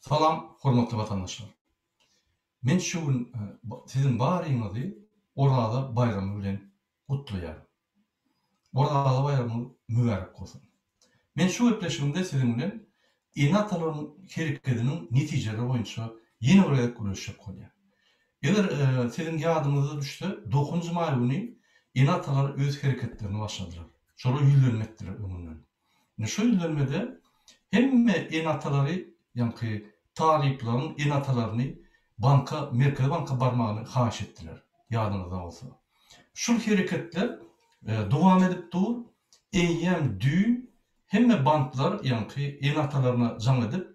Salam hormatly watandaşlar. Men şu gün siziň baryňyzy Oraza baýramy bilen gutlaýaryn. Oraza baýramyňyz mübärek bolsun. Men şu gepleşigimde siziň bilen ene-atalaryň herekediniň netijeleri boýunça ýene bir gezek gürleşjek bolýan. Eger siziň ýadyňyza düşse, dokuzynjy maý güni ene-atalar öz hereketlerini başladylar. Şolar ýüzlenme etdiler öňünden. Indi şu ýüzlenmede hemme ene-atalary, ýaňky talyplaryň ene-atalaryny banka, Merkezi banka barmagyny haýyş etdiler, ýadyňyzda bolsa. Şul hereketler dowam edip dur. Eýýäm düýn hemme banklar, ýaňky ene-atalaryna jaň edip,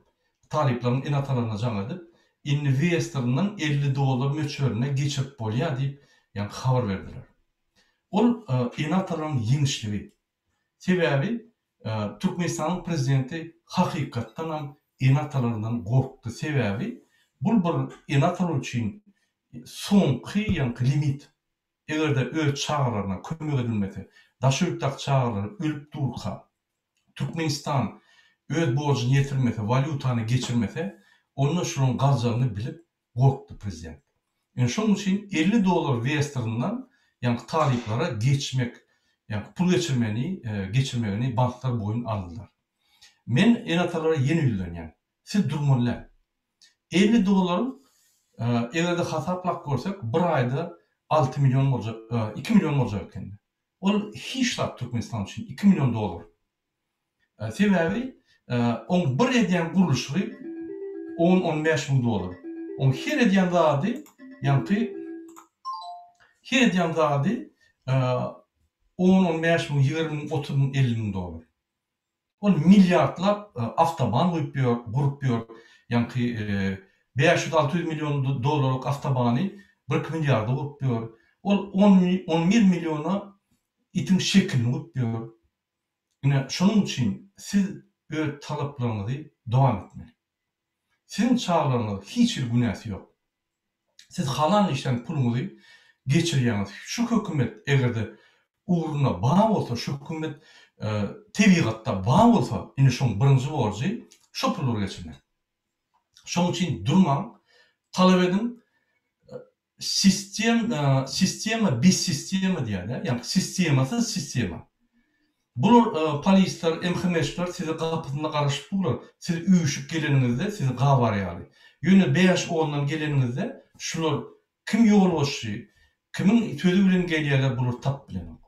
talyplaryň ene-atalaryna jaň edip, indi Westernden 50 dollar möçberinde geçirip bolýar diýip, ýaňky habar berdiler. Ol ene-atalaryň ýeňişligi. Sebäbi Türkmenistanyň prezidenti hakykatdanam ene-atalaryndan gorkdy. Sebäbi bul bir ene-atalar üçin soňky ýaňky limit. Egerde öz çagalaryna kömek edilmese, daşary ýurtdaky çagalary ölüp durka, Türkmenistan öz borjuny ýetirmese, walýutany geçirmese, onda şularyň galjagyny bilip gorkdy prezident. Ine şonuň üçin 50 dollar Westerndan ýaňky talyplara geçmek, ýaňky pul geçirmeni, geçirmegini banklar boýun aldylar. Men ene-atalara ýene ýüzlenýän. Siz durmaly däl. 50 dollaryň eger-de hasaplap görsek bir aýda 6 million boljak, 2 million boljak ekeni. Ol hiç zat Türkmenistan üçin 2 million dollar. Sebäbi oň bir edýän gurluşygy on-on bäş müň dollar. Oň her edýän zady ýaňky her edýän zady on-on bäş müň, 20 müň, 30 müň, 50 müň dollar. Ol milliardlap awtoban guýup ýör, gurup ýör. Ýaňky 500-600 million dollarlyk awtobany bir-iki milliarda gurup ýör. Ol on, on bir milliona itiň şekilini gurup ýör. Ine, şonuň üçin siz öz talaplaryňyzy dowam etmeli. Siziň çagalaryňyz hiç hili günäsi ýok. Siz halal işlän puluňyzy geçirýäňiz. Şu hökümet eger-de ugrunda bar bolsa, şu hökümet tebigatda bar bolsa, ine şoň birinji borjy şo pullary geçirmek. Şonuň üçin durmaň, talap ediň, Sistem, sistema bez sistema diýýärler, ýagny sistemasyz sistema. Bular polisler, MHM-çiler size gapysynda garaşyp durlar, siz üýşüp geleniňizde sizi gabar ýaly. Ýöne bäş-ondan geleniňizde şular kim ýolbaşçy, kimiň sözi bilen gelýärler bular tapyp bilenok.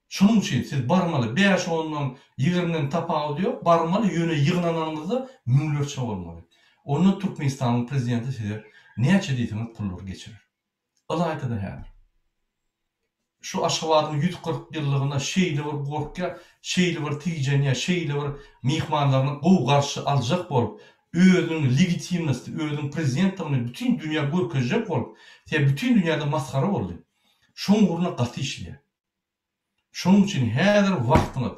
Şonuň üçin siz barmaly, bäş-ondan, ýigrimiden tapawudy ýok, barmaly, ýöne ýygnananyňyzda müňlerçe bolmaly. Onda Türkmenistanyň prezidenti size näçe diýseňiz pullary geçirer. Ylaýta-da häzir. Şu Aşgabadyň 140 ýyllygyna şeýle bir gorkýar, şeýle bir tijenýär, şeýle bir myhmanlaryny gowy garşy aljak bolup, özüniň legitimnosti, özüniň prezidentdigini bütin dünýä görkezjek bolup, sebäbi bütin dünýäde masgara boldy. Şoň ugrunda gaty işleýär. Şonuň üçin häzir wagtyňyz.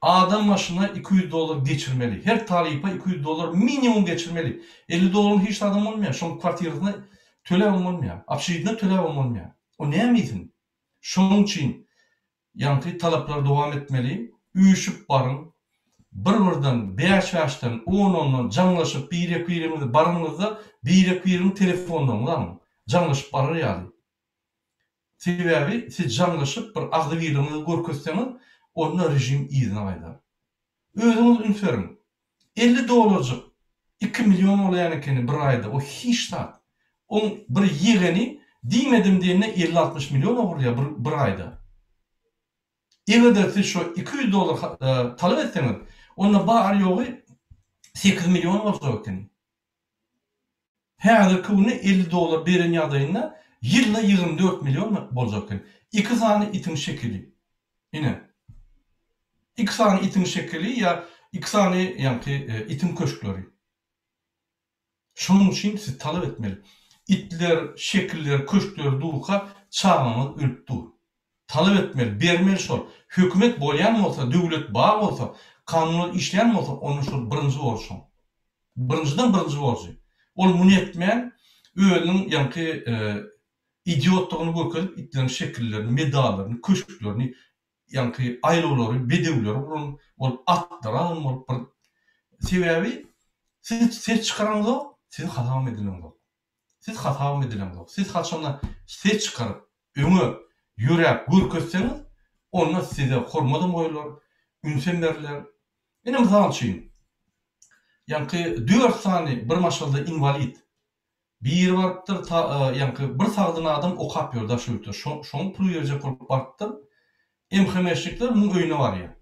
Adam başyna 200 dollar geçirmeli. Her talypa 200 dollar minimum geçirmeli. 50 dollaryň hiç zadam bolmaýar. Şoň kwartirasyna töläbem bolmaýar. Obşežitine töläbem bolmaýar. O näme iýsin? Şonuň üçin ýaňky talaplary dowam etmeli. Üýşüp baryň. Bir-birden, bäş-bäşden, on-ondan jaňlaşyp birek-biriňizi baranyňyzda birek-biriňiň telefonlaryňyzy alyň. Jaňlaşyp barar ýaly. Sebäbi siz jaňlaşyp bir agzybirligiňizi görkezseňiz, onda režim yzyna gaýdar. Özüňiz üns beriň. 50 dollarjyk 2 million bolaýan ekeni bir aýda, o hiç zat. Oň bir ýegeni diýmedim diýende 50-60 million ogurlaýar bir bir aýda. Eger-de siz şo 200 dollar talap etseňiz, onda bary-ýogy 8 million boljak ekeni. Häzirki günde 50 dollar beren ýagdaýynda ýylda 24 million boljak eken. Iki sany itiň şekili. Ine. Iki sany itiň şekili ýa iki sany ýaňky itiň köşkleri. Şonuň üçin siz talap etmeli. Itler, şekiller, köşkler durka çagaňyz ölüp dur. Talap etmeli, bermeli şol. Hökümet bolýan bolsa, döwlet bar bolsa, kanunlar işleýän bolsa, onda şol birinji borjy şoň. Birinjiden birinji borjy. Ol muny etmän, özüniň ýaňky idiotdygyny görkezip, itleriň şekillerini, medallaryny, köşklerini, ýaňky aýlawlary, bedewleri guran bolup, atlary alan bolup bir Sebäbi. Siz ses çykaraňzok, siz hasabam edileňzok. Siz hasabam edileňzok. Siz haçanda ses çykaryp, öňe ýöräp görkezseňiz, onda size hormadam goýular, ünsem beriler. Ine mysal üçin, ýaňky dört sany bir maşgalada inwalid, biri barypdyr, ýaňky bir sagdyn adam okap ýör daş ýurtda, şoň pul berjek bolup barypdyr, MHM-şnikler muň öýüne barýar.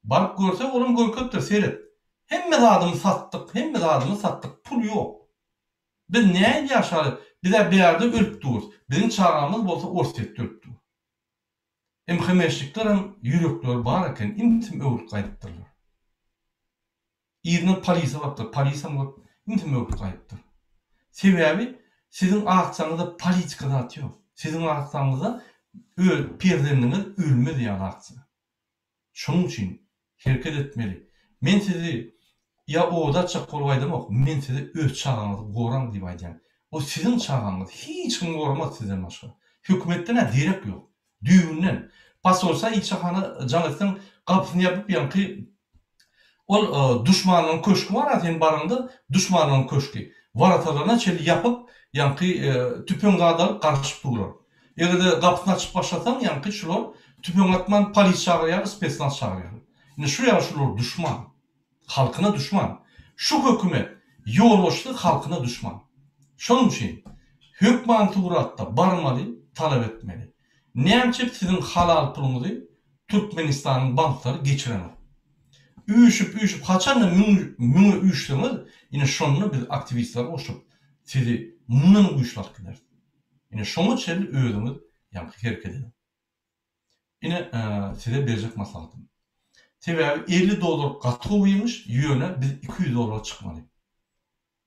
Baryp görse, olam görkezipdir, seret, hemme zadymy satdyk, hemme zadymy satdyk, pul ýok. Biz nädip ýaşaly, biz-ä bärde ölüp durus, biziň çagamyz bolsa Orsýetde ölüp dur. MHM-şniklerem ýürekleri bar eken, im-tim öwrülip gaýdypdyrlar. Yzyndan polisiýa barypdyr, polisiýam görüp, im-tim öwrülip gaýdypdyr. Sebäbi siziň aksiýaňyzda politika zat ýok. Siziň aksiýaňyzda öz perzendiňiz ölmez ýaly aksiýa. Şonuň üçin hereket etmeli. Men sizi ýa oda atjak bolup aýdamok, men size öz çagaňyzy goraň diýip aýdýan. O siziň çagaňyz, hiç kim goramaz sizden başga. Hökümetden-ä derek ýok. Düýbünden. Posolstwa ilçihana jaň etseň gapysyny ýapyp ýaňky Ol duşmanlaryň köşgi bar-a sen baraňda duşmanlaryň köşgi. Waratalaryna çenli ýapyp, ýaňky tüpeň zat alyp garaşyp durlar. Eger-de gapysyny açyp başlasaň, ýaňky şular tüpeň atman polis çagyrýarlar, spesnaz çagyrýarlar. Indi şu ýaly şular duşman. Halkyna duşman. Şu hökümet ýolbaşçysy halkyna duşman. Şonuň üçin hökman suratda barmaly, talap etmeli. Nämçe siziň halal puluňyzy Türkmenistanyň banklary geçirenok. Üýşüp üýşüp haçanda müň müňe üýşseňiz ine şonda biz aktiwistler goşup sizi mundan güýçli alyp gideris. Ine şoňa çenli özüňiz ýaňky hereket ediň. Ine size berjek maslahatym. Sebäbi 50 dollar gaty gowy ýeňiş ýöne biz 200 dollara çykmaly.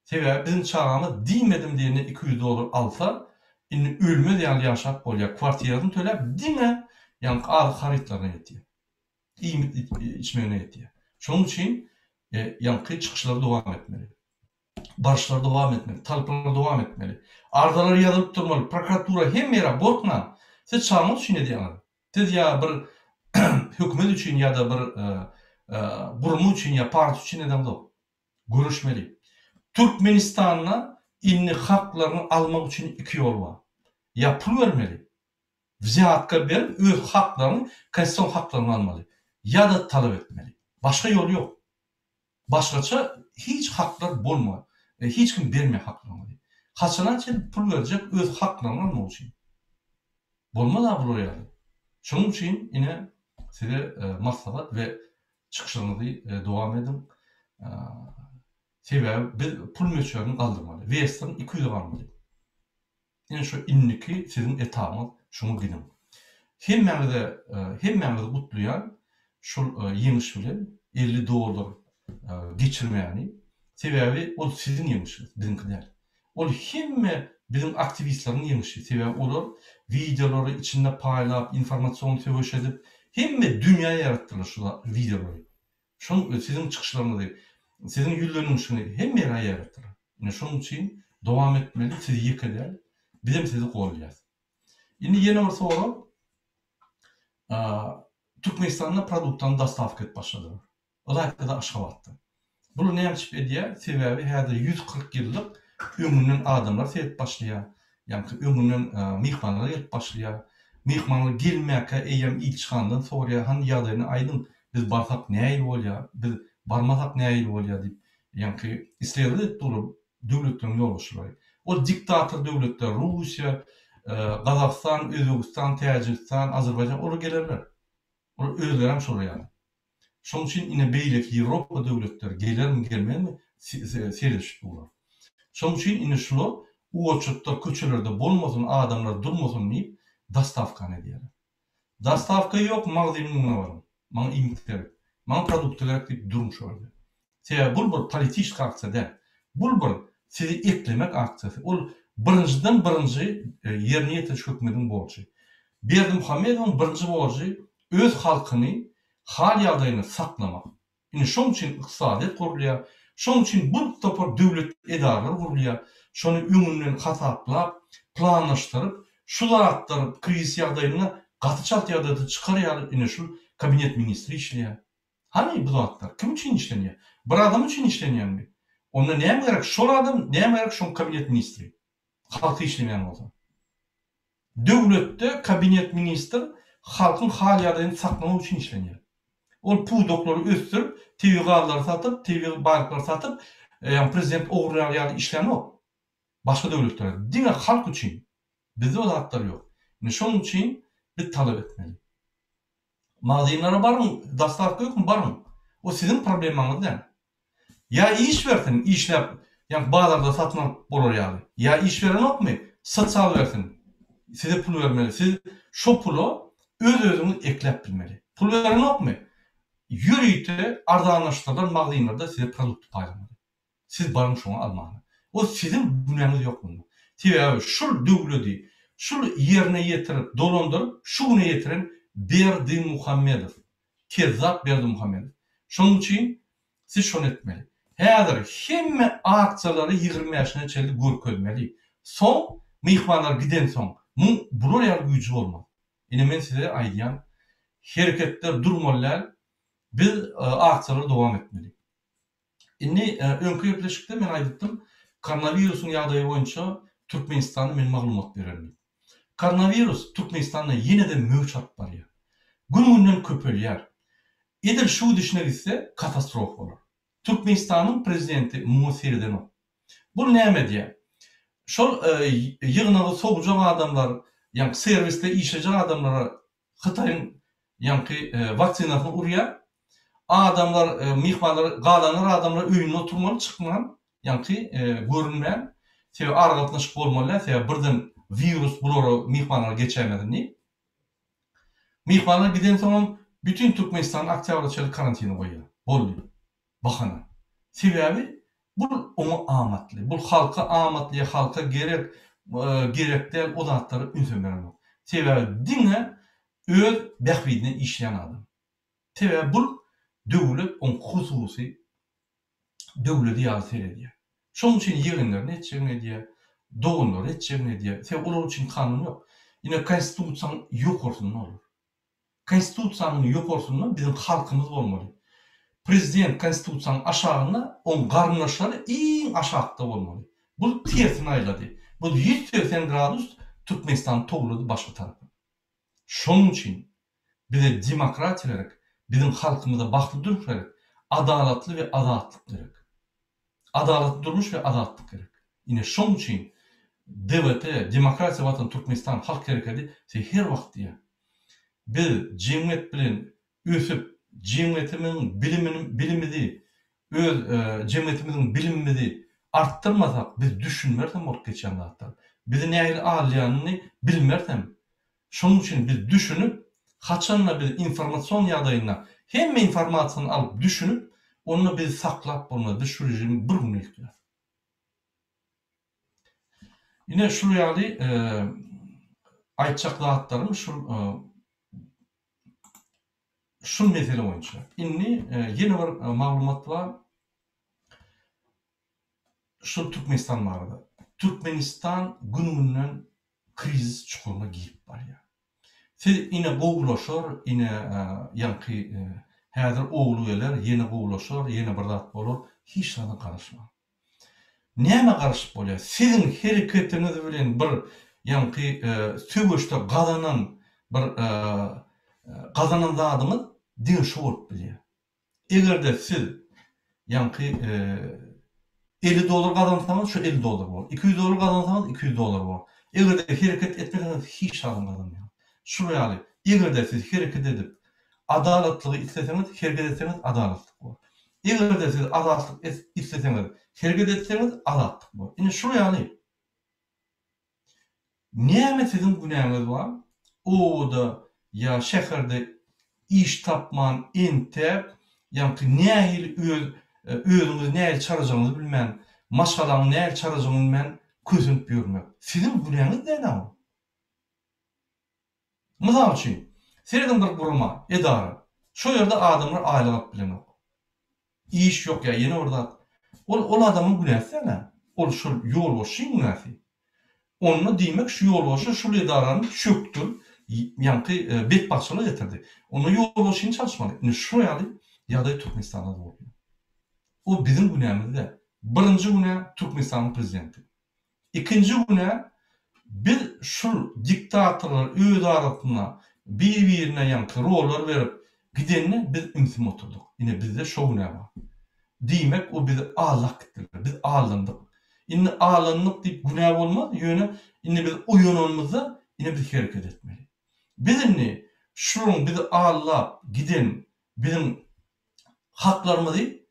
Sebäbi biziň çagamyz diýmedim diýende 200 dollar alsa indi ölmez ýaly ýaşap bolýar kwartirasyny töläp diňe ýaňky azyk harytlaryna ýetýär. Iýmit içmegine ýetýär. Şonuň üçin ýaňky çykyşlary dowam etmeli. Baryşlary dowam etmeli, talaplary dowam etmeli. Arzalar ýazylyp durmaly, prokuratura hemme ýere gorkmaň. Siz çagaňyz üçin edýäňiz. Siz ýa bir hökümet üçin ýa-da bir gurama üçin ýa partiýa üçin edeňzok. Göreşmeli. Türkmenistanda indi haklaryňy almak üçin iki ýol bar. Ýa pul bermeli, wzýatka berip öz haklaryňy, konstitusion haklaryňy almaly. Ýa-da talap etmeli. Başga ýol ýok. Başgaça hiç haklar bolma, hiç kim bermeýär haklaryňyzy. Haçana çenli pul berjek öz haklaryňy almak üçin. Bolmaz-a bular ýaly. Şonuň üçin ine size maslahat we çykyşyňyzy dowam ediň. Sebäbi biz pul möçberini galdyrmaly. Western 200-e galmaly. Ine şu indiki siziň etabyňyz şuňa gidiň. Hemmäňize hemmäňizi gutlaýan şul ýeňiş bilen 50 dollar geçirmäni. Sebäbi ol siziň ýeňişiňiz, biziňki däl. Ol hemme biziň aktiwistleriň ýeňişi. Sebäbi olar wideolary içinde paýlap, informasion söweş edip, hemme dünýä ýaratdylar şu wideolary. Şoň siziň çykyşlaryňyzy, siziň ýüzlenişiňi hemme ýere ýaýratdylar. Ine şonuň üçin dowam etmeli, siz ýeke däl, bizem sizi goldaýas. Indi ýene bir sorag. Türkmenistanda produktany dostawka edip başladylar. Ylaýta-da Aşgabatda. Bular näme üçin edýär? Sebäbi häzir 140 ýyllyk öňünden adamlar seredip başlaýar. Ýaňky öňünden myhmanlar gelip başlaýar. Myhmanlar gelmäkä eýýäm ilçihanadan soraýar, hany ýagdaýyny aýdyň, biz barsak nähili bolýar, biz barmasak nähili bolýar diýip, ýaňky islegli edip durlar döwletleriň ýolbaşçylary. Ol diktator döwletler, Russiýa, Gazagystan, Özbegistan, Täjigistan, Azerbaýjan olar gelerler. Olar özlerem şolar ýaly. Şonuň üçin ine beýleki Ýewropa döwletleri gelermi gelmezmi seredişip durlar. Şonuň üçin ine şular oçurtlar köçelerde bolmasyn adamlar durmasyn diýip dostawkany edýärler. Dostawka ýok magzynyň öňüne baryň. Maňa iýmit gerek. Maňa produkta gerek diýip duruň şo ýerde. Sebäbi bul bir politiçki aksiýa däl. Bul bir sizi eklemek aksiýasy. Ol birinjiden birinji ýerine ýetiriş hökümediň borjy. Berdimuhamedowyň birinji borjy öz halkyny hal-ýagdaýyny saklamak. Ine şoň üçin ykdysadyýet gurulýar, şoň üçin bu topar döwlet edaralar gurulýar. Şony öňünden hasaplap, planlaşdyryp, şu zatlar krizis ýagdaýynda gaty çalt ýagdaýda çykar ýaly ine şu kabinet ministri işleýär. Hany bu zatlar? Kim üçin işlenýär? Bir adam üçin işlenýärmi? Onda näme gerek şol adam näme gerek şoň kabinet ministri. Halky işlemeýän bolsa. Döwletde kabinet ministr halkyň hal ýagdaýyny saklamak üçin işlenýär. Ol pudaklary ösdürip, tebigy gazlary satyp, tebigy baýlyklary satyp, ýagny prezident ogurlaýar ýaly işlänok. Başga döwletlerde diňe halk üçin. Bizde o zatlar ýok. Indi şonuň üçin biz talap etmeli. Magazynlara baryň, dostawka ýokmy baryň. O siziň problemaňyz däl. Ýa iş bersin, işläp, ýa bazarda satyn alyp bolar ýaly. Ýa iş berenokmy, sosial bersin. Size pul bermeli. Siz şo pula öz-özüňiz ekläp bilmeli. Pul berenokmy, ýörite arzanlaşdyrylan magazynlarda size produkt paýlamaly. Siz baryň şoňa almana. O siziň günäňiz ýok munda. Sebäbi şul döwledi şul ýerine ýetirip dolandyryp şu güne ýetiren Berdimuhamedow. Kezzap Berdimuhamedow. Şonuň üçin siz şony etmeli. Häzir hemme aksiýalary 25-ine çenli görkezmeli. Soň myhmanlar gidensoň muň bular ýaly güýji bolmaz. Ine men size aýdýan hereketler durmaly däl. Biz aksiýalary dowam etmeli. Indi öňki gepleşikde men aýdypdym, koronawirusyň ýagdaýy boýunça Türkmenistanda men maglumat bererin diýip. Koronawirus Türkmenistanda ýene-de möwç alyp barýar. Gün-günden köpelýär. Edil şu gidişine gitse katastrofa bolar. Türkmenistanyň prezidenti muňa seredenok. Bul näme edýär? Şol ýygnagy sowjak adamlar, ýagny serwisde işlejek adamlara Hytaýyň ýaňky waksinasyny urýar. Adamlar, myhmanlar, galanlar adamlar öýünde oturmaly, çykman, ýaňky görünmän. Sebäbi aragatnaşyk bolmaly däl, sebäbi birden wirus bulara, myhmanlara geçäýmesin diýip. Myhmanlar gidensoňam bütin Türkmenistany oktýabra çenli karantine goýýar. Boldy. Bahana. Sebäbi bul oňa amatly. Bul halka amatly ýa halka gerek, gerek däl o zatlara ünsem berenok. Sebäbi diňe öz bähbidine işleýän adam. Sebäbi bul döwlet oň hususy döwledi ýaly seredýär. Şonuň üçin ýegenlerini etjegini edýär, doganlary etjegini edýär. Sebäbi olar üçin kanun ýok. Ine konstitusiýaň ýokarsynda olar. Konstitusiýanyň ýokarsynda biziň halkymyz bolmaly. Prezident konstitusiýanyň aşagynda, oň garyndaşlary iň aşakda bolmaly. Bul tersini aýlady. Bul 180 gradus Türkmenistany towlady başga tarapa. Şonuň üçin bize demokratiýa gerek, biziň halkymyza bagtly durmuş gerek, adalatly we azatlyk gerek. Adalatly durmuş we azatlyk gerek. Ine şoň üçin DWT, Demokratiýa Watan Türkmenistan Halk Herekedi size her wagt diýýär. Biz jemgyýet bilen ösüp, jemgyýetimiň bilimini bilimizi öz jemgyýetimiziň bilimimizi artdyrmasak biz düşünmerisem bolup geçýän zatlar. Bizi nähili alýanyny bilmerisem Şonuň üçin biz düşünip, haçanda biz informasion ýagdaýynda hemme informasiýany alyp düşünip, onda bizi saklap bolmaz, biz şu režimi bir günde ýykýarys. Ine şul ýaly aýtjak zatlarym şul şul mesele boýunça. Indi ýene bir maglumat bar. Şul Türkmenistan barada. Türkmenistan gün-günden krizis çukuryna girip barýar. Siz ine gowulaşar, ine ýaňky häzir ogly geler, ýene gowulaşar, ýene bir zat bolar, hiç zada garaşmaň. Nämä garaşyp bolýar? Siziň hereketiňiz bilen bir ýaňky söweşde gazanan bir gazanan zadyňyz diňe şo bolup bilýär. Eger-de siz ýaňky 50 dollar gazansaňyz, şo 50 dollar bor. 200 dollar gazansaňyz, 200 dollar bor. Eger-de hereket etmeseňiz, hiç zadam gazanmaýaňyz. Şul ýaly, eger-de siz hereket edip, adalatlygy isleseňiz, hereket etseňiz, adalatlyk bor. Eger-de siz azatlyk isleseňiz, hereket etseňiz, azatlyk bor. Ine şul ýaly. Näme siziň günäňiz bar? Obada ýa şäherde iş tapman entäp, ýaňky nähili öz özüňizi nähili çarajagyňyzy bilmän, maşgalaňy nähili çarajagyňy bilmän kösenip ýörmek. Siziň günäňiz däl-ä ol. Mysal üçin, serediň bir gurama, edara. Şo ýerde adamlar aýlyk alyp bilenok. Iş ýok ýa ýene bir zat. Ol ol adamyň günäsi däl-ä. Ol şol ýolbaşçyň günäsi. Onda diýmek şu ýolbaşçy şul edarany çökdürip, ýaňky betbagtçylyga getirdi. Onda ýolbaşçyny çalyşmaly. Indi şu ýaly ýagdaý Türkmenistanda-da bolýar. O biziň günämiz däl. Birinji günä Türkmenistanyň prezidenti. Ikinji günä biz şul diktatorlar öz arasynda bir birine ýaňky rollar berip gidende biz ümsüm oturdyk. Ine bizde şo günä bar. Diýmek o bizi aldap gitdiler. Biz aldandyk. Indi aldandyk diýip günä bolmaz ýöne indi biz oýananymyzda ine biz hereket etmeli. Biz indi şularyň bizi aldap giden biziň haklarymyzy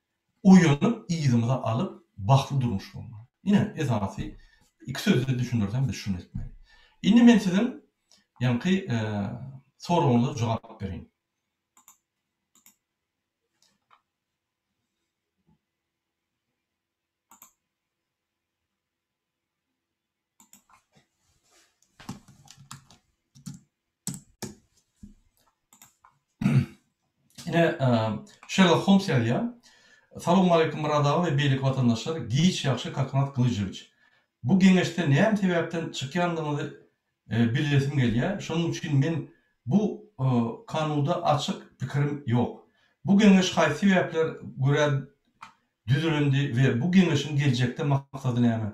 oýanyp yzymyza alyp bagtly durmuş gurmaly. Ine esasy iki sözde düşündirsem biz şuny etmeli. Indi men siziň ýaňky soragyňyza jogap bereýin. Ine, Şerlok Holms ýazýar. Salowmaleýkim Myrat aga we beýleki watandaşlar, giç ýagşy Kakanat Gylyjowiç. Bu geňeşde näme sebäpden çykýandygyňyzy bilesim gelýär, şonuň üçin men bu kanuda açyk pikirim ýok. Bu geňeş haýsy sebäpler görä düzülendi we bu geňeşiň geljekde maksady näme?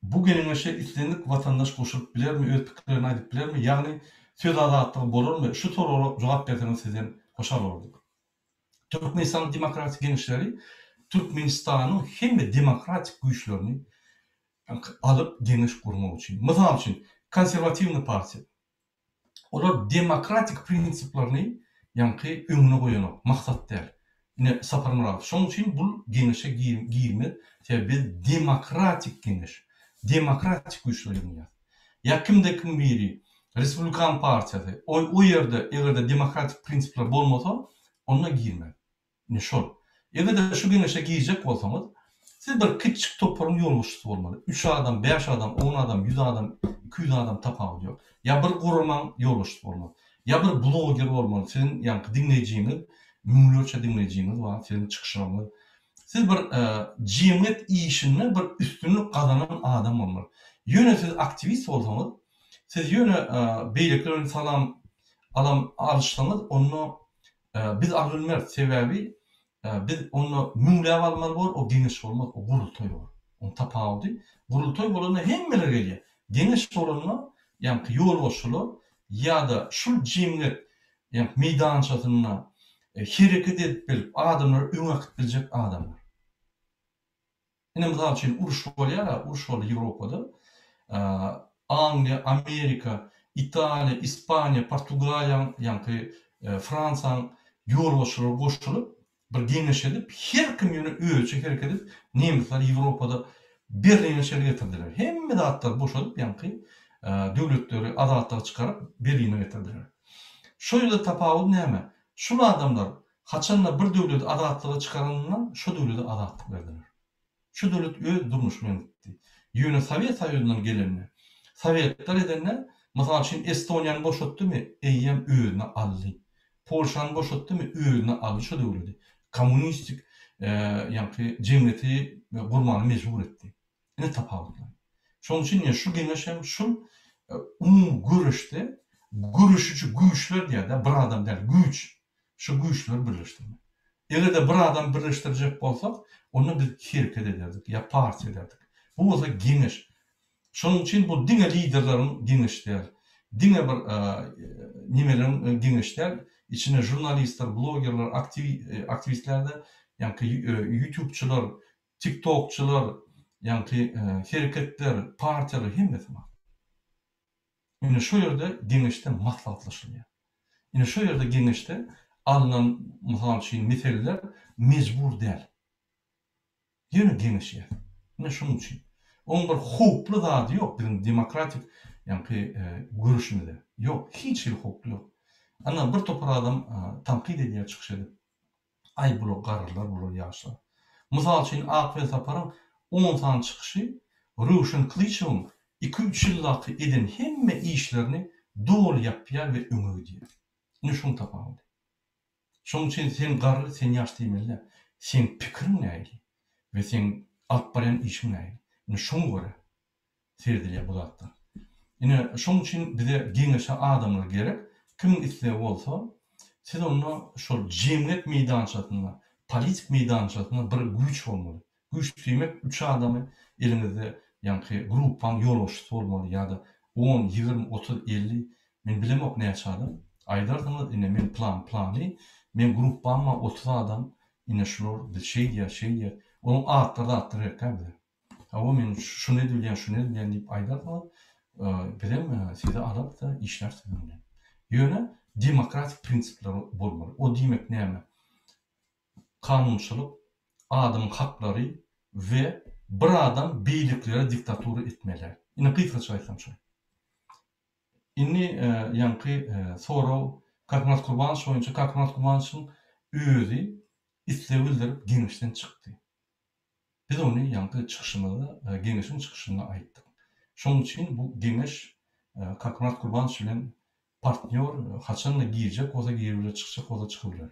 Bu geňeşe islendik watandaş goşulyp bilermi, öz pikirlerini aýdyp bilermi, ýagny söz azatlygy bolarmy? Şu soraga jogap berseňiz sizden hoşal bolardyk. Türkmenistanyň demokratik geňeşleri Türkmenistanyň hemme demokratik güýçlerini alyp geňeş gurmak üçin. Mysal üçin, konserwatiwnyý partiýa. Olar demokratik prinsiplerini ýaňky öňüne goýanok, maksat däl. Ine Sapar Myradow. Şonuň üçin bul geňeşe girmez. Sebäbi biz demokratik geňeş, demokratik güýçler ýygnýas. Ýa kimde kim biri Respublikan partiýasy, o o ýerde eger-de demokratik prinsipler bolmasa, onda girmez. Ine şol. Eger-de şu geňeşe girjek bolsaňyz, siz bir kiçjik toparyň ýolbaşçysy bolmaly. Üç adam, bäş adam, on adam, ýüz adam, 200 adam tapawudy ýok. Ýa bir guramaň ýolbaşçysy bolmaly. Ýa bir bloger bolmaly. Siziň ýaňky diňleýjiňiz, müňlerçe diňleýjiňiz bar, siziň çykyşlaryňyz. Siz bir jemgyýet işinde bir üstünlik gazanan adam bolmaly. Ýöne siz aktiwist bolsaňyz, siz ýöne beýlekiler bilen salam alam alyşsaňyz, onda Biz alyp bilmeris, sebäbi biz onda müňläp almaly bor, o geňeş bolmaz, o gurultaý bolar. Oň tapawudy, gurultaý bolanda hemmeler gelýär. Geňeş bolanda, ýaňky ýolbaşçylar ýa-da şul jemgyýet ýaňky meýdançasynda hereket edip bilip, adamlary öňe äkidip biljek adamlar. Ine, mysal üçin, uruş bolýar-a, uruş boldy Ýewropada. Angliýa, Amerika, Italiýa, Ispaniýa, Portugaliýaň, ýaňky Fransiýaň ýolbaşçylary goşulyp, bir geňeş edip, her kim ýöne özüçe hereket edip, nemisleri Ýewropada Berline çenli getirdiler. Hemme zatlary boşadyp, ýaňky döwletleri azatlyga çykaryp, Berline getirdiler. Şo ýerde tapawudy näme? Şul adamlar Haçanda bir döwleti azatlyga çykaranynda şo döwlete azatlyk berdiler. Şo döwlet öz durmuşy bilen gitdi. Ýöne Sowet Soýuzyndan gelende, Sowetler edende, mysal üçin Estoniýany boşatdymy, eýýäm özüne aldy. Polşany boşatdymy, özüne aldy şo döwleti. Kommunistik ýaňky jemgyýeti gurmana mejbur etdi. Ine tapawutlary. Şonuň üçin ine şu geňeş hem şul umumy göreşde göreşiji güýçler diýýär-de, bir adam däl, güýç. Şu güýçleri birleşdirmek. Eger-de bir adam birleşdirjek bolsak, onda biz hereket ederdik ýa partiýa ederdik. Bu bolsa geňeş. Şonuň üçin bu diňe liderleriň geňeşi däl, diňe bir nemeleriň geňeşi däl, içine žurnalistler, blogerler, aktiwistler-de, ýaňky ýutubçylar, tiktokçylar, ýaňky hereketler, partiýalar hemmesi bar. Ine şu ýerde geňeşde maslahatlaşylýar. Ine şu ýerde geňeşde alnan mysal üçin meseleler mejbur däl. Ýöne geňeşýär. Ine şunuň üçin. Oň bir howply zady ýok biziň demokratik ýaňky görüşimize. Ýok, hiç hili howply ýok. Ana bir topar adam tankyt edýär çykyş edip. Aý bular garrylar bular ýaşlar. Mysal üçin Ak Welsaparyň on sany çykyşy Röwşen Klyçewiň iki-üç ýyldaky eden hemme işlerini doly ýapýar we öňe gidýär. Ine şoň tapawudy. Şoň üçin sen garry sen ýaş diýmeli däl. Seň pikiriň nähili we seň alyp barýan işiň nähili. Ine şoňa görä. seredilýär bu zatlar. Ine, şoň üçin bize geňeşe adamlar gerek. Kimiň islegi bolsa, siz onda şol jemgyýet meýdançasynda, Politik meýdançasynda bir güýç bolmaly. Güýç diýmek üç adamy eliňizde ýaňky gruppaň ýolbaşçysy bolmaly ýa-da on, 20, 30, 50 men bilemok näçe adam. Aýdarsyňyz ine men plan plany, meň gruppam bar 30 adam ine şular biz şeýdýäs şeýdýäs. Onuň atlary zatlary gerekdä bize. Hawa men şuny edibilýän şuny edibilýän diýip aýdarsyňyz bizem sizi alarys-da işläris siziň bilen. Ýöne demokratik prinsipler bolmaly. O diýmek näme? Kanunçylyk, adamyň haklary we bir adam beýlekilere diktatura etmeli däl. Ine gysgaça aýtsam şol. Indi ýaňky sorag Kakmyrat Kurbanowiç boýunça Kakmyrat Kurbanowiçiň özi isleg bildirip geňeşden çykdy. Biz ony ýaňky çykyşymyzda, geňeşiň çykyşynda aýtdyk. Şonuň üçin bu geňeş Kakmyrat Kurbanowiç bilen partnýor, haçan-da girjek bolsa giribiler, çykjak bolsa çykybiler.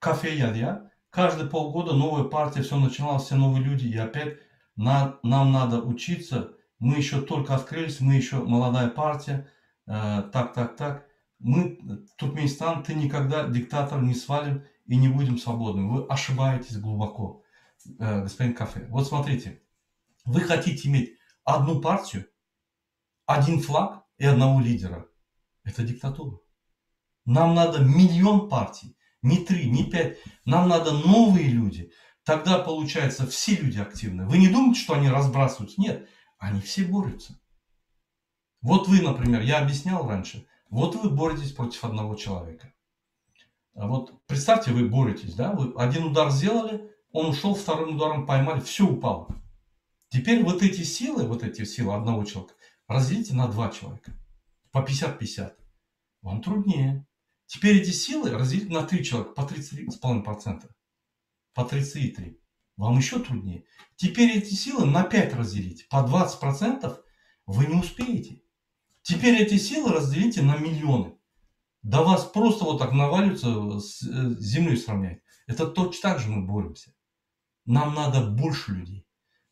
Kafe ýazýar, Каждые полгода новая партия, все начиналось, все новые люди, и опять нам надо учиться, мы еще только открылись, мы еще молодая партия, так, так, так. Мы, Туркменистан, ты никогда диктатор не свалим и не будем свободным. Вы ошибаетесь глубоко, господин Кафе. Вот смотрите, вы хотите иметь одну партию, один флаг и одного лидера. Это диктатура. Нам надо миллион партий, не три, не пять. Нам надо новые люди. Тогда, получается, все люди активны. Вы не думаете, что они разбрасываются? Нет, они все борются. Вот вы, например, я объяснял раньше, вот вы боретесь против одного человека. А вот представьте, вы боретесь, да? Вы один удар сделали, он ушел, вторым ударом поймали, все упало. Теперь вот эти силы, вот эти силы одного человека разделите на два человека. По 50-50. Вам труднее. Теперь эти силы разделить на три человека по 33,5%. По 33,3. Вам еще труднее. Теперь эти силы на 5 разделить. По 20% вы не успеете. Теперь эти силы разделите на миллионы. Да вас просто вот так наваливаются, с землей сравнять. Это точно так же мы боремся. Нам надо больше людей.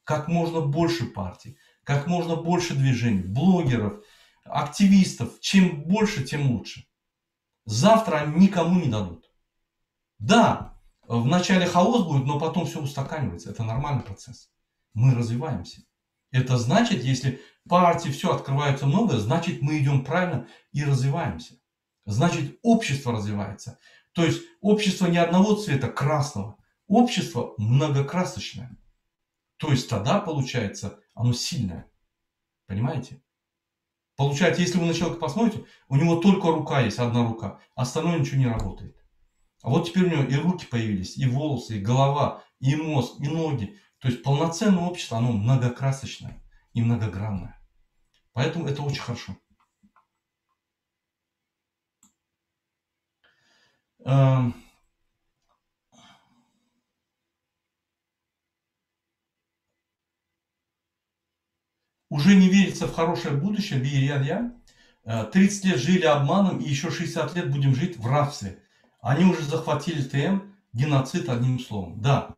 Как можно больше партий. Как можно больше движений, блогеров, активистов. Чем больше, тем лучше. Завтра они никому не дадут. Да, вначале хаос будет, но потом все устаканивается. Это нормальный процесс. Мы развиваемся. Это значит, если партии все открываются много, значит мы идем правильно и развиваемся. Значит общество развивается. То есть общество не одного цвета, красного. Общество многокрасочное. То есть тогда получается оно сильное. Понимаете? Получается, если вы на человека посмотрите, у него только рука есть, одна рука, остальное ничего не работает. А вот теперь у него и руки появились, и волосы, и голова, и мозг, и ноги. То есть полноценное общество, оно многокрасочное и многогранное. Поэтому это очень хорошо. Уже не верится в хорошее будущее, Бирья. 30 лет жили обманом и еще 60 лет будем жить в рабстве. Они уже захватили ТМ, геноцид одним словом. Да,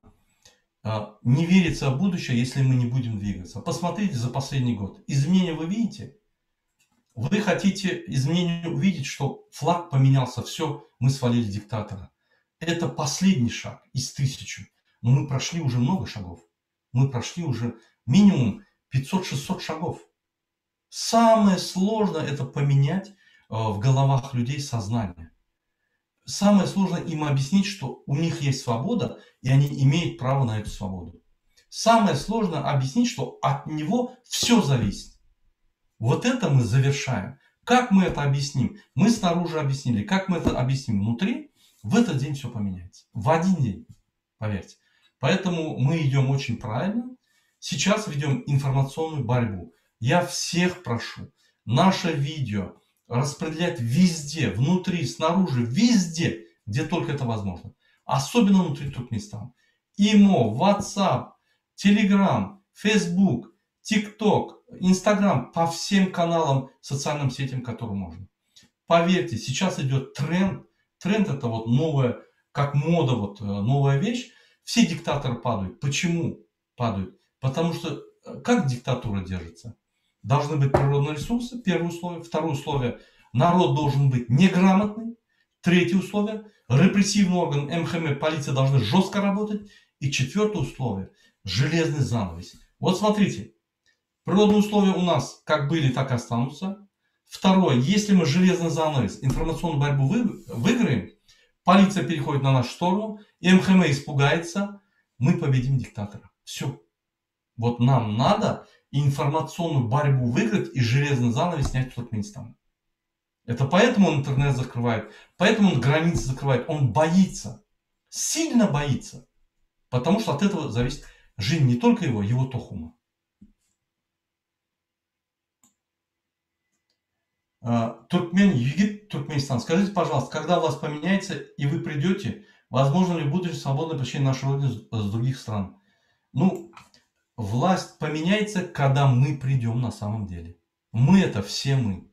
не верится в будущее, если мы не будем двигаться. Посмотрите за последний год. Изменения вы видите? Вы хотите изменения увидеть, что флаг поменялся, все, мы свалили диктатора. Это последний шаг из 1000. Но мы прошли уже много шагов. Мы прошли уже минимум 500-600 шагов. Самое сложное это поменять в головах людей сознание. Самое сложное им объяснить, что у них есть свобода, и они имеют право на эту свободу. Самое сложное объяснить, что от него все зависит. Вот это мы завершаем. Как мы это объясним? Мы снаружи объяснили. Как мы это объясним внутри? В этот день все поменяется. В один день, поверьте. Поэтому мы идем очень правильно. Сейчас ведем информационную борьбу. Я всех прошу, наше видео распределять везде, внутри, снаружи, везде, где только это возможно. Особенно внутри Туркменистана. Имо, WhatsApp, Telegram, Facebook, TikTok, Instagram, по всем каналам, социальным сетям, которые можно. Поверьте, сейчас идет тренд. Тренд это вот новая, как мода, вот новая вещь. Все диктаторы падают. Почему падают? Потому что как диктатура держится? Должны быть природные ресурсы, первое условие. Второе условие, народ должен быть неграмотный. Третье условие, репрессивный орган МХМ, полиция должны жестко работать. И четвертое условие, железный занавес. Вот смотрите, природные условия у нас как были, так и останутся. Второе, если мы железный занавес, информационную борьбу вы, выиграем, полиция переходит на нашу сторону, МХМ испугается, мы победим диктатора. Все. Вот нам надо информационную борьбу выиграть и железный занавес снять в Туркменистан. Это поэтому он интернет закрывает, поэтому он границы закрывает. Он боится, сильно боится. Потому что от этого зависит жизнь не только его, его тохума. А, Туркмен, Египет, Туркменистан. Скажите, пожалуйста, когда власть поменяется и вы придете, возможно ли в будущем свободное посещение нашей Родины с других стран? Ну, власть поменяется, когда мы придем на самом деле. Мы это все мы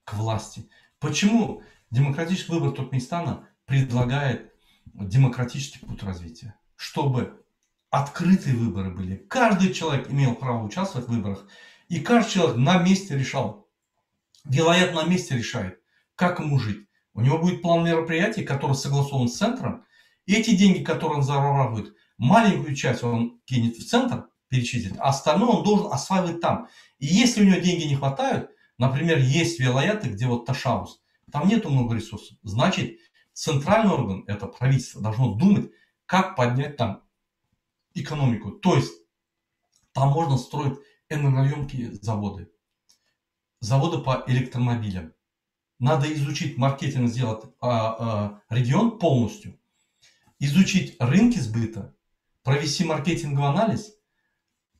к власти. Почему демократический выбор Туркменистана предлагает демократический путь развития? Чтобы открытые выборы были. Каждый человек имел право участвовать в выборах. И каждый человек на месте решал. Вилаят на месте решает, как ему жить. У него будет план мероприятий, который согласован с центром. Эти деньги, которые он зарабатывает, маленькую часть он кинет в центр, перечислит, а остальное он должен осваивать там. И если у него деньги не хватают, например, есть вилаяты, где вот Ташаус, там нету много ресурсов, значит, центральный орган, это правительство, должно думать, как поднять там экономику. То есть там можно строить энергоемкие заводы, заводы по электромобилям. Надо изучить маркетинг, сделать а, а, регион полностью, изучить рынки сбыта, провести маркетинговый анализ,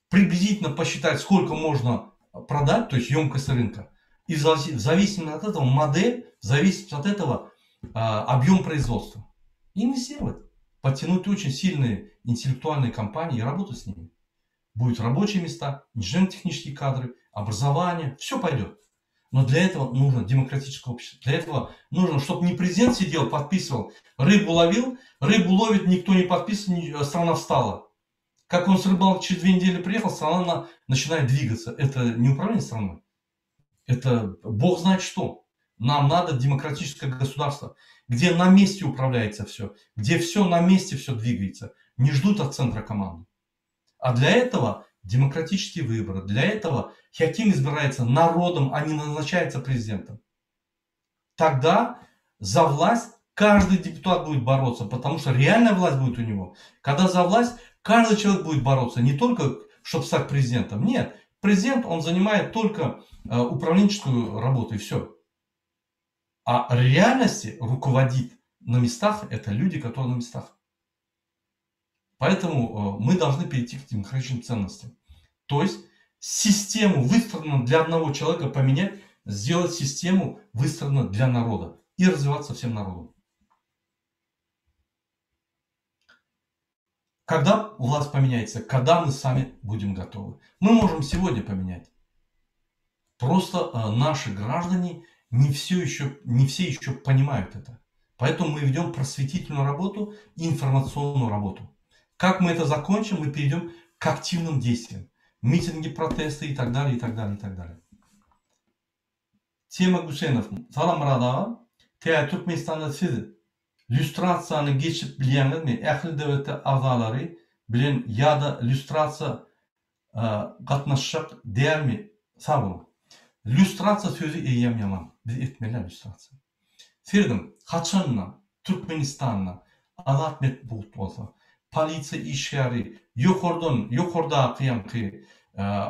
приблизительно посчитать, сколько можно продать, то есть емкость рынка, и в зависимости от этого модель, в зависимости от этого а, объем производства. Инвестировать, подтянуть очень сильные интеллектуальные компании и работать с ними. Будут рабочие места, инженерно-технические кадры, образование, все пойдет. Но для этого нужно демократическое общество. Для этого нужно, чтобы не президент сидел, подписывал, рыбу ловил, рыбу ловит, никто не подписывает, страна встала. Как он с рыбалки через две недели приехал, страна на, начинает двигаться. Это не управление страной. Это бог знает что. Нам надо демократическое государство, где на месте управляется все, где все на месте все двигается. Не ждут от центра команды. А для этого демократические выборы. Для этого Хаким избирается народом, а не назначается президентом. Тогда за власть каждый депутат будет бороться, потому что реальная власть будет у него. Когда за власть каждый человек будет бороться, не только чтобы стать президентом. Нет, президент, он занимает только э, управленческую работу и все. А реальности руководит на местах, это люди, которые на местах. Поэтому э, мы должны перейти к демократическим ценностям. То есть систему, выстроенную для одного человека, поменять, сделать систему, выстроенную для народа и развиваться всем народом. Когда власть поменяется? Когда мы сами будем готовы. Мы можем сегодня поменять. Просто э, наши граждане не все еще, не все еще понимают это. Поэтому мы ведем просветительную работу и информационную работу. Как мы это закончим, мы перейдем к активным действиям. Митинги, протесты и так далее, и так далее, и так далее. Tema Guseýnow, Salam Myrat aga. Täze Türkmenistanda siz lýustrasiýany geçip bilýäňizmi? Ähli DWT agzalary bilen ýa-da lýustrasiýa gatnaşjak dälmi? Sag boluň. Lýustrasiýa sözi eýýäm ýaman. Biz etmeli lýustrasiýa. Serediň, haçanda Türkmenistanda azat metbugat bolsa, polisiýa işgäri ýokardan, ýokardaky ýaňky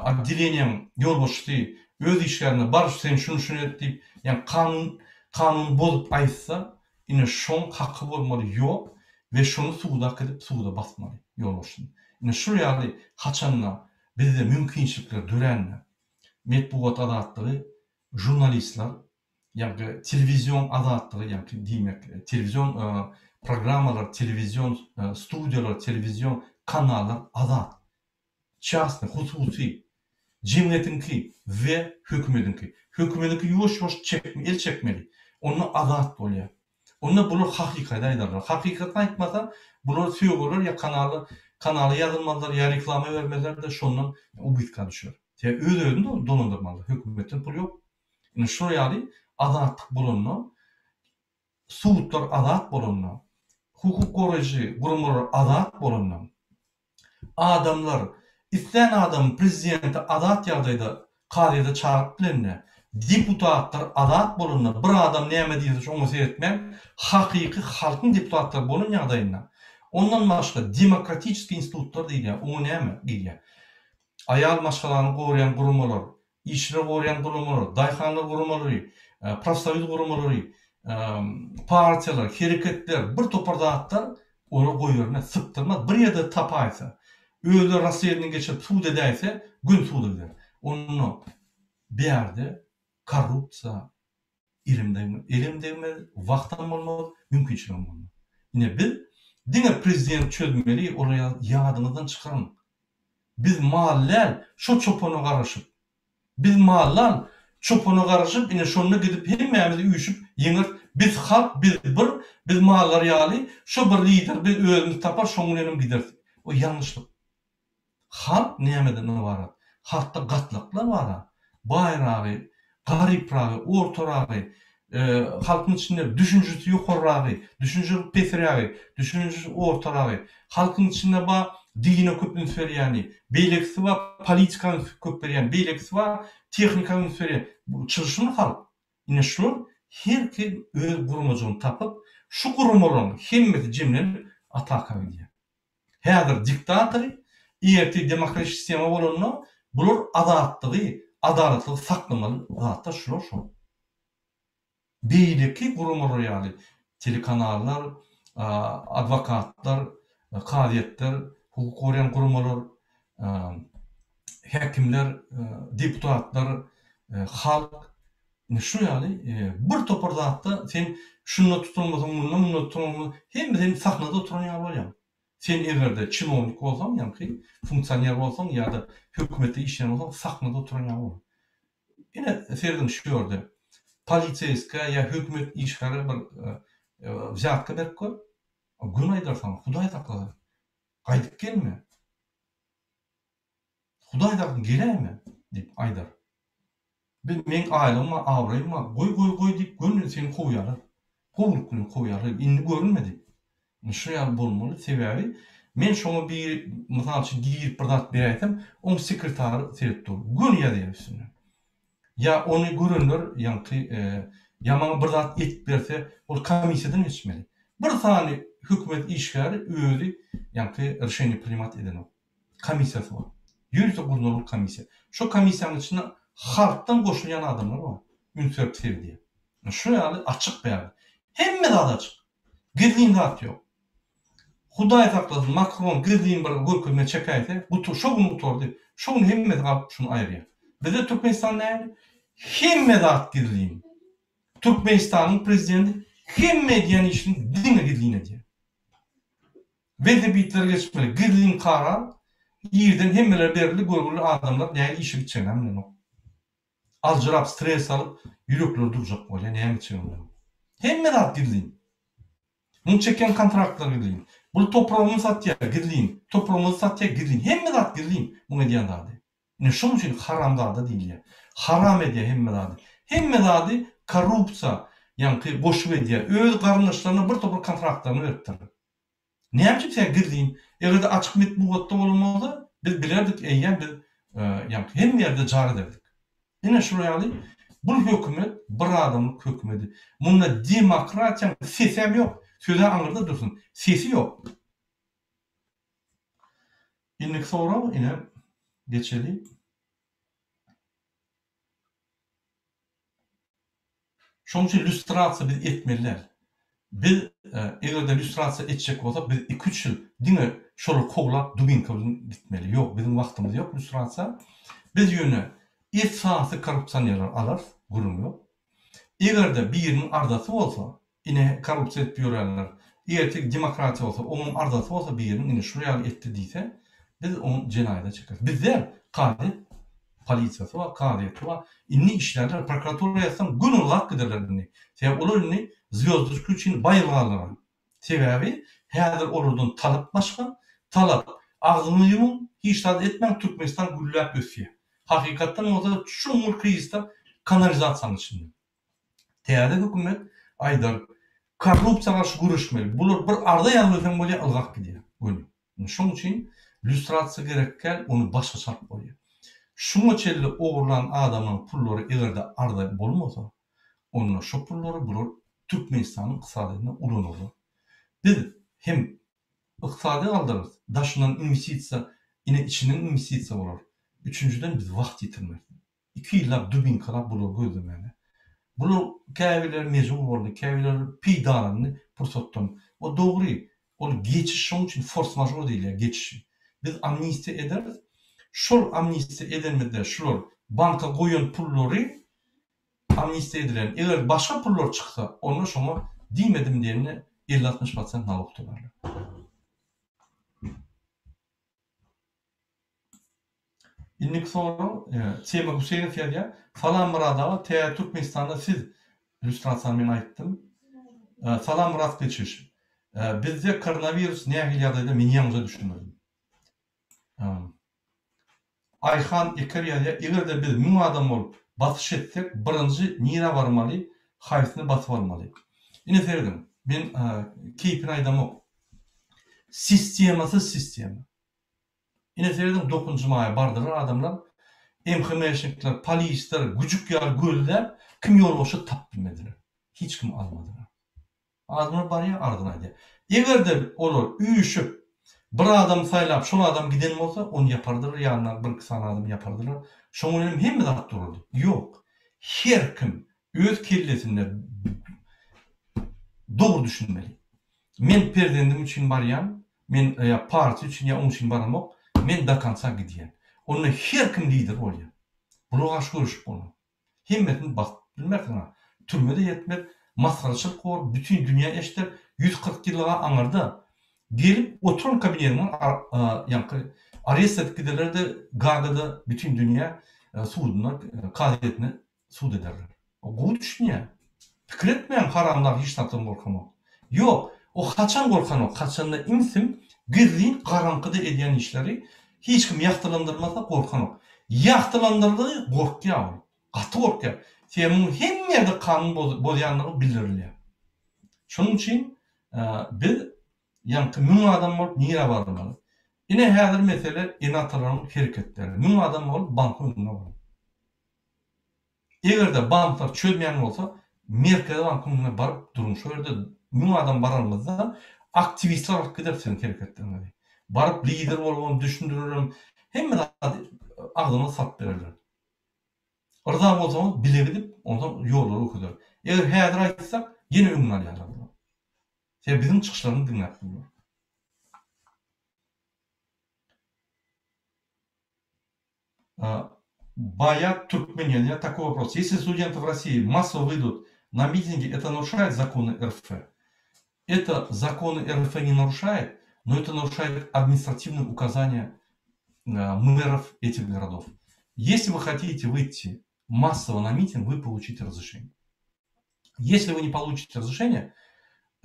otdeleniýaň ýolbaşçysy öz işgärine bar sen şuny şuny et diýip, ýagny kanun kanuny bozup aýtsa, ine şoň haky bolmaly ýok we şony suda äkidip suda basmaly ýolbaşçyny. Ine şul ýaly haçanda bizde mümkinçilikler dörände metbugat azatlygy žurnalistler ýagny telewizion azatlygy ýagny diýmek telewizion programmalar telewizion studiýalar telewizion kanallar azat çasny hususy jemgyýetiňki we hökümediňki hökümediňki ýuwaş ýuwaş çekme el çekmeli onda azat bolýar onda bular hakykaty aýdarlar hakykatyny aýtmasa bular sögerler ýa kanala kanala ýazylmazlar ýa reklama bermezler-de şondan ubytka düşer sebäbi öz özüni dolandyrmaly hökümetden pul ýok Ine şol ýaly azatlyk bolanda. Sudlar azat bolanda, hukuk goraýjy guramalar azat bolanda, adamlar islän adamy prezidenti azat ýagdaýda kazyýete çagyryp bilende, deputatlar azat bolanda, bir adam näme diýse şoňa seretmän, hakyky halkyň deputatlary bolan ýagdaýynda, ondan başga demokratiçeskiý institutlar diýilýär, oňa näme diýilýär? Aýal maşgalany goraýan guramalar, işçileri goraýan guramalar, daýhanlar guramalary, profsoýuz guramalary, partiýalar, hereketler, bir topar zatlar olar goýbermez, sypdyrmaz. Bir ýerde tapaýsa, özleri rasledowaniýe geçirip sud edäýse, göni suda gider. Onda bärde korrupsiýa elem degmez, elem degmez, wagtam bolmaz, mümkinçiligem bolmaz. Ine biz diňe prezident çözmeli, olary ýadyňyzdan çykaryň. Biz mal däl, şo çopana garaşyp. Biz mal dal, çopana garaşyp, ine şonda gidip hemmämiz üýşüp ýeňeris. Biz halk, biz bir, biz mallar ýaly, şo bir lider biz özümiz tapar, şoň bilenem gideris. O ýalňyşlyk. Halk nämeden ybarat? Halkda gatlaklar bar-a. Baýragy, garypragy, ortaragy, halkyň içinde düşünjesi ýokarragy, düşünjesi pesrägi, düşünjesi ortaragy, halkyň içinde bar dine köp üns berýäni, beýlekisi bar politika üns köp berýän, beýlekisi bar tehnika üns berýän. Bu çylşyrymly halk. Ine şular her kim öz guramajygyny tapyp, şu guramalaryň hemmesi jemlenip ataka gidýär. Häzir diktatory, ertir demokratik sistema bolanda bular azatlygy, adalatlygy saklamaly zatlar şular şol. Beýleki guramalar ýaly telekanallar, adwokatlar, kazyýetler, hukuk goraýan guramalar, häkimler, deputatlar, halk ine şu ýaly bir topar zatda sen şunda tutulmasaň munda, munda tutulmasaň hemme sen sahnada oturan ýaly bolýaň. Sen egerde çinownik bolsaň ýaňky funksioner bolsaň ýa-da hökümetde işleýän bolsaň sahnada oturan ýaly bolýaň. Ine serediň şu ýerde poliseýskä ýa hökümet işgäre bir wzýatka berip gör. Göni aýdar saňa Hudaý saklasyn gaýdyp gelme. Hudaý saklasyn geläýme diýip aýdar. Biz meň aýlygym bar, abraýym bar, goý, goý, goý diýip göni seni kowýarlar. Gowulyk bilen kowýarlar, indi görünme diýip. Indi şu ýaly bolmaly, sebäbi men şoňa bir, mysal üçin, girip bir zat beräýsem, oň sekretary seredip dur, göni ýazýar üstünden. Ýa ony görenler ýaňky, ýa maňa bir zat edip berse, ol komissiýadan geçmeli. Bir sany hökümet işgäri özi ýaňky rişeniýe primat edenok. Komissiýasy bar. Ýörite gurnalan komissiýa. Şo komissiýanyň içinde halkdan goşulýan adamlar bar. Üns berip seredýär. Şu ýaly açyk bärde. Hemme zat açyk. Gizlin zat ýok. Hudaý saklasyn Makron gizlin bir görkezme çekäýse, gutu şo gün gutardy. Şo gün hemmesi galyp şuny aýyrýar. Bizde Türkmenistan nähili? Hemme zat gizlin. Türkmenistanyň prezidenti hemme edýän işini diňe gizlin edýär. Welosipedler geçmeli gizlin karar irden hemmelere berildi görgüli adamlar nähili işe gitjeginem bilenok. Aljyrap stres alyp ýürekleri durjak bolýa näme etjegini bilenok. Hemme zat gizlin. Muň çeken kontraktlary gizlin. Bul topragyny satýa gizlin. Topragymyzy satýa gizlin. Hemme zat gizlin muň edýän zady. Ine şoň üçin haramzada diýilýär. Haram edýär hemme zady. Hemme zady korrupsiýa ýaňky goşup edýär. Öz garyndaşlaryna bir topar kontraktlaryny beripdir. Näme üçin sen gizlin? Egerde açyk metbugatda bolan bolsa biz bilerdik eýýäm biz ýaňky hemme ýerde jar ederdik. Ine şular ýaly bul hökümet bir adamlyk hökümedi. Munda demokratiýaň sesem ýok. Söz-ä aňyrda dursun. Sesi ýok. Indiki sorag ine geçeli. Şonuň üçin lýustrasiýa biz etmeli däl. Biz eger-de lýustrasiýa etjek bolsak biz iki-üç ýyl diňe şolary kowlap dubinka bilen gitmeli. Ýok, biziň wagtymyz ýok lýustrasiýa. Biz ýöne esasy korrupsionerleri alarys, gürrüň ýok. Eger-de biriniň arzasy bolsa, Ine korrupsiýa edip ýörenler. Ertir demokratiýa bolsa, oňam arzasy bolsa biriniň ine şul ýaly etdi diýse, biz ony jenaýata çekeris. Biz däl, kazyýet, polisiýasy bar, kazyýeti bar. Indi işlärler, prokuratura ýazsaň göni ylgap giderler indi. Sebäbi olar indi zwýozdoçka üçin baýyl galdylar. Sebäbi häzir olardan talap başga. Talap, agzyňyzy ýumuň, hiç zat etmäň, Türkmenistan gülläp ösýär. Hakykatdan bolsa çuňňur krizisde kanalizasiýanyň içinde. Täze hökümet aýdar. Korrupsiýa garşy göreşmeli. Bular bir arza ýazyberseň bolýar ylgap gidýär göni. Indi şoň üçin lýustrasiýa gerek däl, ony başgaça alyp bolýar. Şuňa çenli ogurlan adamlaryň pullary egerde arza bolmasa, onda şo pullary bular Türkmenistanyň ykdysadyýetinde ulanarlar. Biz hem ykdysady galdyrarys, daşyndan inwestisiýa, ine içinden inwestisiýa bolar. Üçünjiden biz wagt ýitirmeris. Iki ýyllap dubinkalap bulary gözlemäne. Bular käbirleri mejbur boldy, käbirleri peýdalandy pursatdan. O dogry, ol geçiş şoň üçin fors-mažor diýilýär geçişi. Biz amnistiýa ederis. Şol amnistiýa edenimizde şular banka goýan pullary amnistiýa edilen. Eger başga pullar çyksa, onda şoňa diýmedim diýende elli-altmyş prosent nalog tölerler. Indiki sorag Tema Guseýnow ýazýar. Salam Myrat aga, täze Türkmenistanda siz lýustrasiýany men aýtdym. Salam Myrat Gylyçowiç. Bizde koronawirus nähili ýagdaýda men ýaňyja düşünmedim. Aýhan Eker ýazýar, Eger-de biz müň adam bolup basyş etsek, birinji nirä barmaly, haýsyny basyp almaly? Ine serediň, men keýpini aýdamok. Sistemasyz sistema. Ine serediň dokuzynjy maýa bardylar adamlar, MHM-şnikler, polisler güjük ýaly gözläp, kim ýolbaşçy tapyp bilmediler. Hiç kimi almadylar. Adamlar barýar arzyny aýdýar. Eger-de olar üýşüp bir adamy saýlap şol adam giden bolsa ony ýapardylar ýanyna bir iki sany adamy ýapardylar. Şoň bilenem hemme zat durardy. Ýok. Her kim öz kellesinde dogry düşünmeli. Men perzendim üçin barýan, men ýa partiýa üçin ýa oň üçin baramok, men do konca gidýän. Onda her kim lider bolýar. Bulara garşy göreşip bolmaz. Hemmesini basyp bilmersiň-a. Türme-de ýetmez, masgaraçylyk bor, bütin dünýä eşder, 140 ýyllyga aňyrda gelip oturan kabinetiňden ýaňky arest edip giderler-de Gagada bütin dünýä suduna, kazyýetine sud ederler. O gowy düşünýär. Pikir etmäň haramdag hiç zatdan gorkanok. Ýok, o haçan gorkanok, haçanda imsim gizlin garaňkyda edýän işleri hiç kim ýagtylandyrmasa gorkanok. Ýagtylandyrdygy gorkýar ol. Gaty gorkýar. Sebäbi muň hemme ýerde kanun bozýanlygy bildirilýär. Şonuň üçin biz ýaňky müň adam bolup nirä barmaly? Ine häzir mesele ene-atalaryň hereketleri. Müň adam bolup bankyň öňüne baryň. Eger-de banklar çözmeýän bolsa, Merkezi bankyň öňüne baryp duruň. Şo ýerde müň adam baranymyzda aktiwistler alyp gider siziň hereketleriňizi. Baryp lider bolubam, düşündirerem, hemme zady agzyňyza salyp bererler. Yrza bolsaňyz bile gidip, onsoň ýollary görkezer. Eger häzir aýtsak, ýene öňüni alýarlar bular. Sebäbi biziň çykyşlarymyzy diňläp durlar. Baýat Türkmen ýazýar, Такой вопрос. Если студенты в России массово выйдут на митинги, это нарушает законы РФ? Это законы РФ не нарушает, но это нарушает административные указания мэров этих городов. Если вы хотите выйти массово на митинг, вы получите разрешение. Если вы не получите разрешение,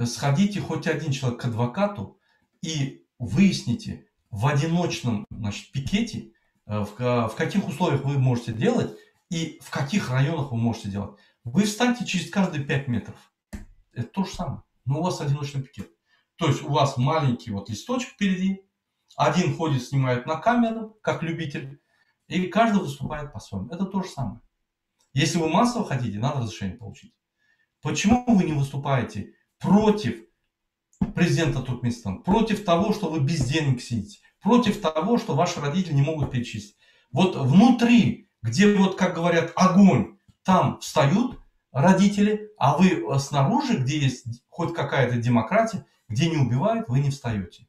сходите хоть один человек к адвокату и выясните в одиночном значит, пикете, э, в, в каких условиях вы можете делать и в каких районах вы можете делать. Вы встаньте через каждые 5 метров. Это то же самое. Но у вас одиночный пикет. То есть у вас маленький вот листочек впереди, один ходит, снимает на камеру, как любитель, и каждый выступает по-своему. Это то же самое. Если вы массово хотите, надо разрешение получить. Почему вы не выступаете против президента Туркменистана, против того, что вы без денег сидите, против того, что ваши родители не могут перечислить? Вот внутри, где вот, как говорят, огонь, там встают родители, а вы снаружи, где есть хоть какая-то демократия, где не убивают, вы не встаете.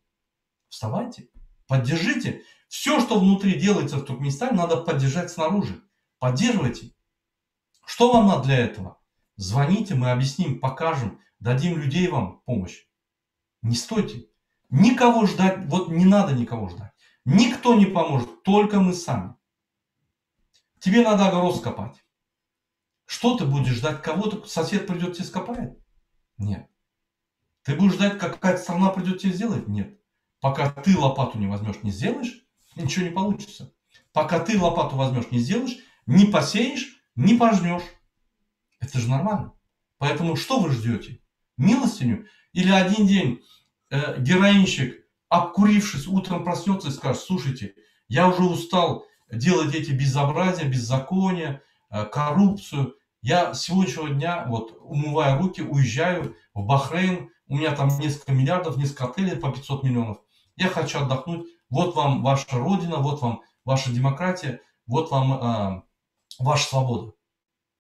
Вставайте, поддержите. Все, что внутри делается в Туркменистане, надо поддержать снаружи. Поддерживайте. Что вам надо для этого? Звоните, мы объясним, покажем, дадим людей вам помощь. Не стойте. Никого ждать, вот не надо никого ждать. Никто не поможет, только мы сами. Тебе надо огород скопать. Что ты будешь ждать кого-то? Сосед придет тебе скопает? Нет. Ты будешь ждать, какая-то страна придет тебе сделает? Нет. Пока ты лопату не возьмешь, не сделаешь, ничего не получится. Пока ты лопату возьмешь, не сделаешь, не посеешь, не пожнешь. Это же нормально. Поэтому что вы ждете? Милостыню? Или один день э, героинщик, обкурившись, утром проснется и скажет, слушайте, я уже устал делать эти безобразия, беззакония, э, коррупцию. Я с сегодняшнего дня, вот, умывая руки, уезжаю в Бахрейн, у меня там несколько миллиардов, несколько отелей по 500 миллионов. Я хочу отдохнуть. Вот вам ваша родина, вот вам ваша демократия, вот вам э, ваша свобода.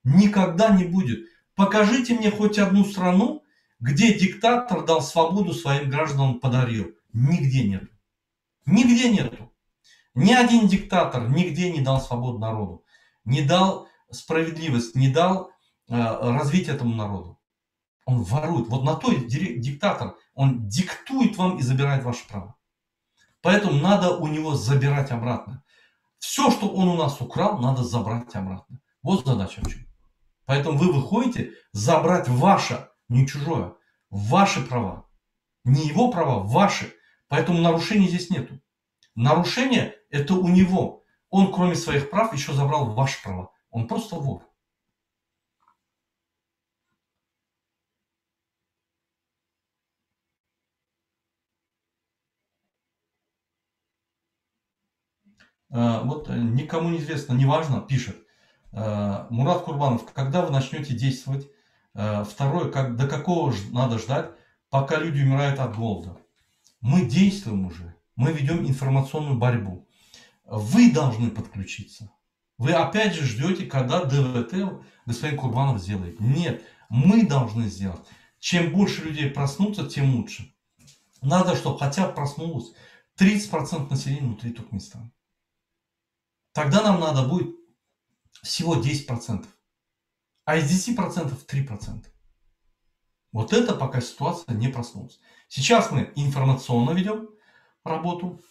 Никогда не будет. Покажите мне хоть одну страну, где диктатор дал свободу своим гражданам, подарил. Нигде нету. Нигде нету. Ни один диктатор нигде не дал свободу народу. Не дал справедливость, не дал э, развить этому народу. Он ворует. Вот на той диктатор, он диктует вам и забирает ваше право. Поэтому надо у него забирать обратно. Все, что он у нас украл, надо забрать обратно. Вот задача в чем. Поэтому вы выходите забрать ваше, не чужое, ваши права. Не его права, ваши. Поэтому нарушений здесь нету. Нарушение это у него. Он кроме своих прав еще забрал ваши права. Он просто вор. Э, вот э, никому не известно, неважно, пишет. Э, Мурат Курбанов, когда вы начнете действовать? Второе, как, до какого надо ждать, пока люди умирают от голода? Мы действуем уже, мы ведем информационную борьбу. Вы должны подключиться. Вы опять же ждете, когда ДВТ господин Курбанов сделает. Нет, мы должны сделать. Чем больше людей проснутся, тем лучше. Надо, чтобы хотя бы проснулось 30% населения внутри Туркменистана. Тогда нам надо будет всего 10%. А из 10% 3%. Вот это пока ситуация не проснулась. Сейчас мы информационно ведем работу,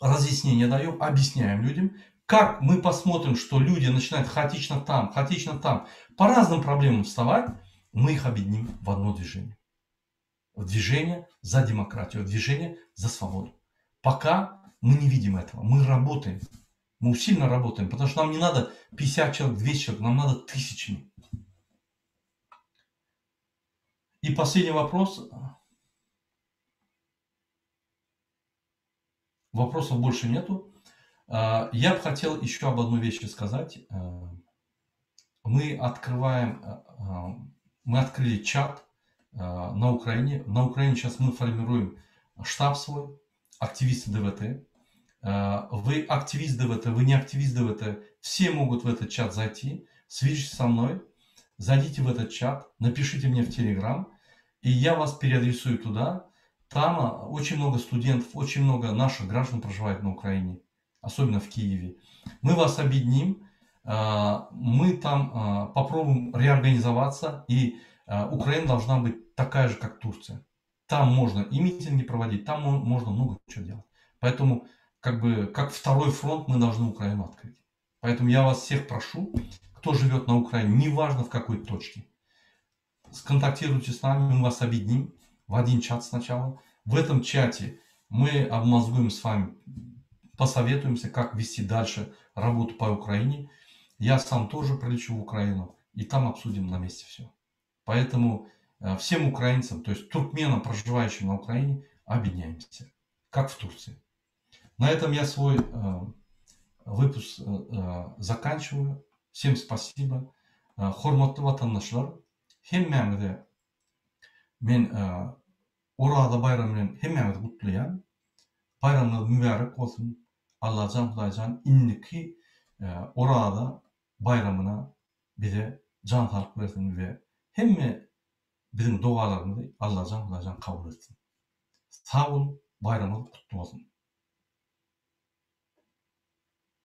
разъяснения даем, объясняем людям, как мы посмотрим, что люди начинают хаотично там, хаотично там, по разным проблемам вставать, мы их объединим в одно движение. В движение за демократию, в движение за свободу. Пока мы не видим этого, мы работаем. Мы усиленно работаем, потому что нам не надо 50 человек, 200 человек, нам надо тысячами. И последний вопрос. Вопросов больше нету. А, я бы хотел еще об одной вещи сказать. А, мы открываем, а, мы открыли чат на Украине. На Украине сейчас мы формируем штаб свой, активисты ДВТ. Вы активист ДВТ, вы не активист ДВТ, все могут в этот чат зайти, свяжитесь со мной, зайдите в этот чат, напишите мне в Телеграм, и я вас переадресую туда. Там очень много студентов, очень много наших граждан проживает на Украине, особенно в Киеве. Мы вас объединим, мы там попробуем реорганизоваться, и Украина должна быть такая же, как Турция. Там можно и митинги проводить, там можно много чего делать. Поэтому как бы как второй фронт мы должны Украину открыть. Поэтому я вас всех прошу, кто живет на Украине, неважно в какой точке, сконтактируйте с нами, мы вас объединим в один чат сначала. В этом чате мы обмозгуем с вами, посоветуемся, как вести дальше работу по Украине. Я сам тоже прилечу в Украину, и там обсудим на месте все. Поэтому э, всем украинцам, то есть туркменам, проживающим на Украине, объединяемся, как в Турции. На этом я свой э, выпуск э, заканчиваю. Всем спасибо. Hormatly watandaşlar, hemmäňize men Oraza baýramy bilen hemmäňizi gutlaýan. Baýramyňyz mübärek bolsun. Allajan Hudaýjan indiki Oraza baýramyna bize jan saglyk bersin we hemme biziň dogalarymyzy Allajan Hudaýjan kabul etsin. Sag boluň, baýramyňyz gutly bolsun.